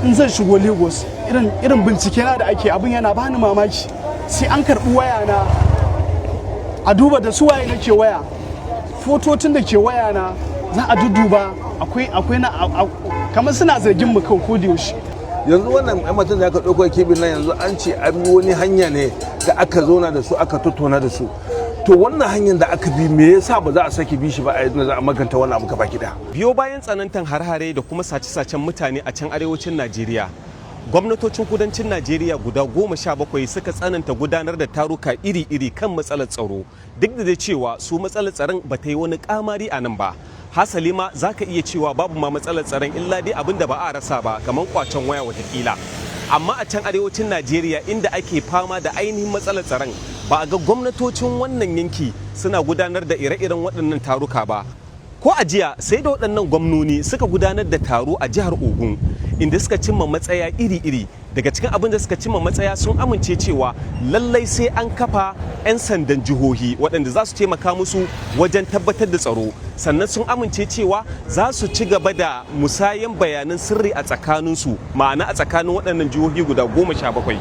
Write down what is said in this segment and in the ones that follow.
In zan shigo Lagos, irin bincike na da ake, abin yana bani mamaki. Sai an karɓi waya na, a duba da su waye nake waya, fotocin da ke waya na za a duduba. Akwai na kamar suna zargin mu kawai ko da yaushe. Yanzu wannan yan matan da aka ɗauko kebin nan, yanzu an ce an bi wani hanya ne da aka zauna da su, aka tattauna da su. To, wannan hanyar da aka bi, me yasa ba za a sake bi shi ba a yanzu, za a maganta wannan abu gaba ɗaya? Biyo bayan tsanantan har-hare da kuma sace-sacen mutane a can arewacin Najeriya, gwamnatocin kudancin Najeriya guda 17 suka tsananta gudanar da taruka iri-iri kan matsalar tsaro, duk da dai cewa su matsalar tsaron ba ta yi wani kamari a nan ba. Hasali ma za ka iya cewa babu ma matsalar tsaron, illa dai abin da ba a rasa ba, kamar kwacen waya watakila. Amma a can arewacin Najeriya, inda ake fama da ainihin matsalar tsaron, ba a ga gwamnatocin wannan yanki suna gudanar da ire-iren waɗannan taruka ba. Ko a jiya sai da waɗannan gwamnoni suka gudanar da taro a jihar Ogun, inda suka cimma matsaya iri-iri. Daga cikin abin da suka cimma matsaya, sun amince cewa lallai sai an kafa 'yan sandan jihohi waɗanda za su taimaka musu wajen tabbatar da tsaro. Sannan sun amince cewa za su ci gaba da musayan bayanan sirri a tsakaninsu, ma'ana a tsakanin waɗannan jihohi guda 17.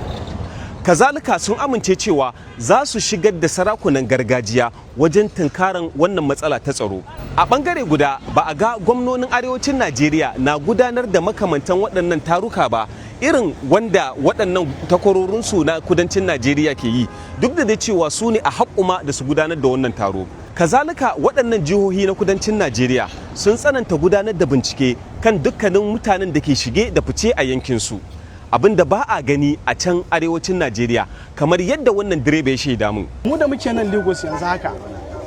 Kazalika sun amince cewa za su shigar da sarakunan gargajiya wajen tunkaran wannan matsala ta tsaro. A bangare guda, ba a ga gwamnonin arewacin Najeriya na gudanar da makamantan waɗannan taruka ba irin wanda waɗannan takwarorinsu na kudancin Najeriya ke yi, duk da dai cewa su ne a haƙuma da su gudanar da wannan taro. Kazalika waɗannan jihohi na kudancin Najeriya sun tsananta gudanar da bincike kan dukkanin mutanen da ke shige da fice a yankinsu, abin da ba a gani a can arewacin Najeriya, kamar yadda wannan direba ya shaida mun. Mu da muke nan Lagos yanzu haka,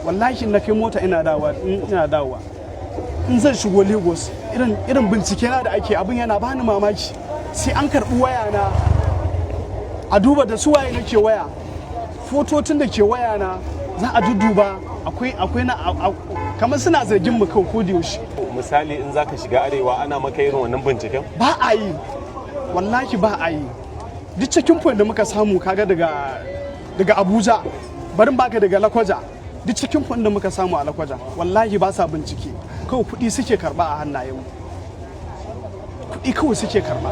wallahi na kai mota ina dawowa, in zan shigo Lagos, irin bincike na da ake, abin yana bani mamaki. Sai an karɓi waya na, a duba da su waye nake waya, fotocin da ke waya na za a duduba. Akwai na kamar suna zargin mu kawai ko da yaushe. Misali, in zaka shiga arewa, ana maka irin wannan binciken? Ba a yi, wallahi ba a yi. Duk cikin point da muka samu, kaga daga Abuja, barin baka daga Lakwaja, duk cikin point da muka samu a Lakwaja, wallahi ba sa bincike. Kawai kuɗi suke karba a hannayen mu, kuɗi kawai suke karba,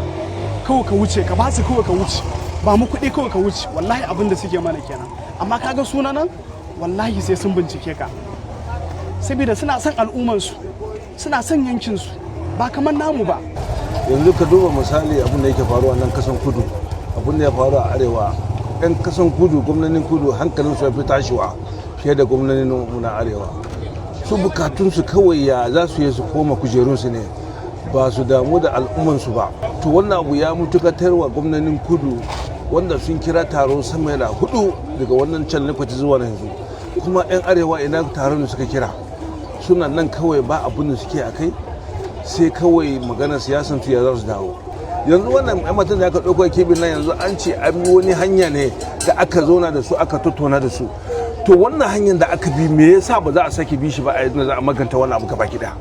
kawai ka wuce, ka ba su kawai ka wuce, ba mu kuɗi kawai ka wuce. Wallahi abin da suke mana kenan. Amma kaga suna nan, wallahi sai sun bincike ka, saboda suna son al'ummansu, suna son yankinsu, ba kamar namu ba. Yanzu ka duba misali abin da yake faruwa nan kasan kudu, abin da ya faru a arewa. Yan kasan kudu, gwamnanin kudu, hankalin su ya fi tashiwa fiye da gwamnanin mu na arewa. Su bukatunsu kawai ya za su yi su koma kujerunsu ne, ba su damu da al'ummansu ba. To, wannan abu ya mutukatarwa gwamnanin kudu, wanda sun kira taro sama da hudu daga wannan can lokaci zuwa yanzu. Kuma 'yan arewa, ina taron da suka kira? Suna nan kawai, ba abin da suke a kai sai kawai maganar siyasan su, ya za su dawo. Yanzu wannan yan matan da aka ɗauko kebin nan, yanzu an ce an bi wani hanya ne da aka zauna da su, aka tattauna da su. To, wannan hanyar da aka bi, me yasa ba za a sake bi shi ba a yanzu, za a maganta wannan abu gaba ɗaya?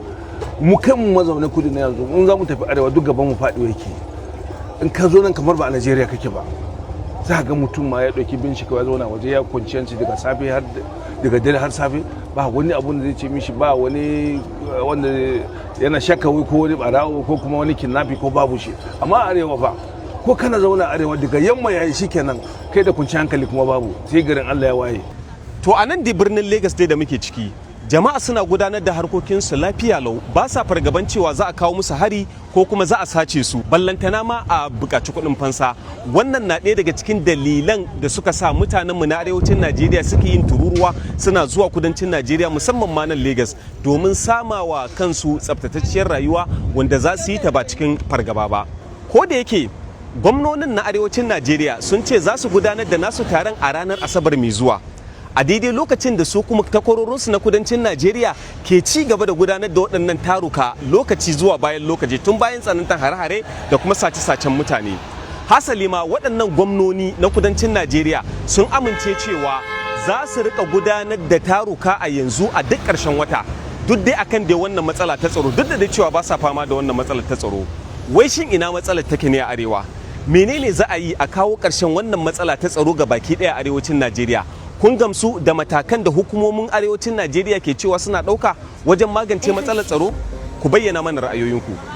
Mu kan mazaunin kudu na yanzu, in za mu tafi arewa, duk gaban mu faɗi yake. In ka zo nan, kamar ba a Najeriya kake ba. Za ga mutum ma ya ɗauki bincika ya zauna waje, ya kwanciyanci daga safe har daga dare har safe, ba wani abun da zai ce mishi, ba wani wanda yana shakka wai ko wani barawo ko kuma wani kidnapping ko babu shi. Amma arewa fa, ko kana zauna arewa, daga yamma yayi shikenan, kai da kunci hankali kuma babu, sai garin Allah ya waye. To, a nan dai birnin Lagos dai da muke ciki, jama'a suna gudanar da harkokinsu lafiya lau, ba sa fargaban cewa za a kawo musu hari ko kuma za a sace su, ballantana ma a buƙaci kuɗin fansa. Wannan na ɗaya daga cikin dalilan da suka sa mutanenmu na arewacin Najeriya suke yin tururuwa suna zuwa kudancin Najeriya, musamman ma nan Lagos, domin samawa kansu tsaftatacciyar rayuwa wanda za su yi ta ba cikin fargaba ba. Ko da yake gwamnonin na arewacin Najeriya sun ce za su gudanar da nasu taron a ranar Asabar mai zuwa, a daidai lokacin da su kuma takwarorinsu na kudancin Najeriya ke ci gaba da gudanar da waɗannan taruka lokaci zuwa bayan lokaci tun bayan tsanantar hare-hare da kuma sace-sacen mutane. Hasali ma waɗannan gwamnoni na kudancin Najeriya sun amince cewa za su rika gudanar da taruka a yanzu a duk ƙarshen wata, duk dai akan dai wannan matsala ta tsaro, duk da dai cewa ba sa fama da wannan matsalar ta tsaro. Wai shin ina matsalar take ne a arewa? Menene za a yi a kawo ƙarshen wannan matsala ta tsaro ga baki ɗaya a arewacin Najeriya? Kun gamsu da matakan da hukumomin arewacin Najeriya ke cewa suna ɗauka wajen magance matsalar tsaro? Ku bayyana mana ra'ayoyinku.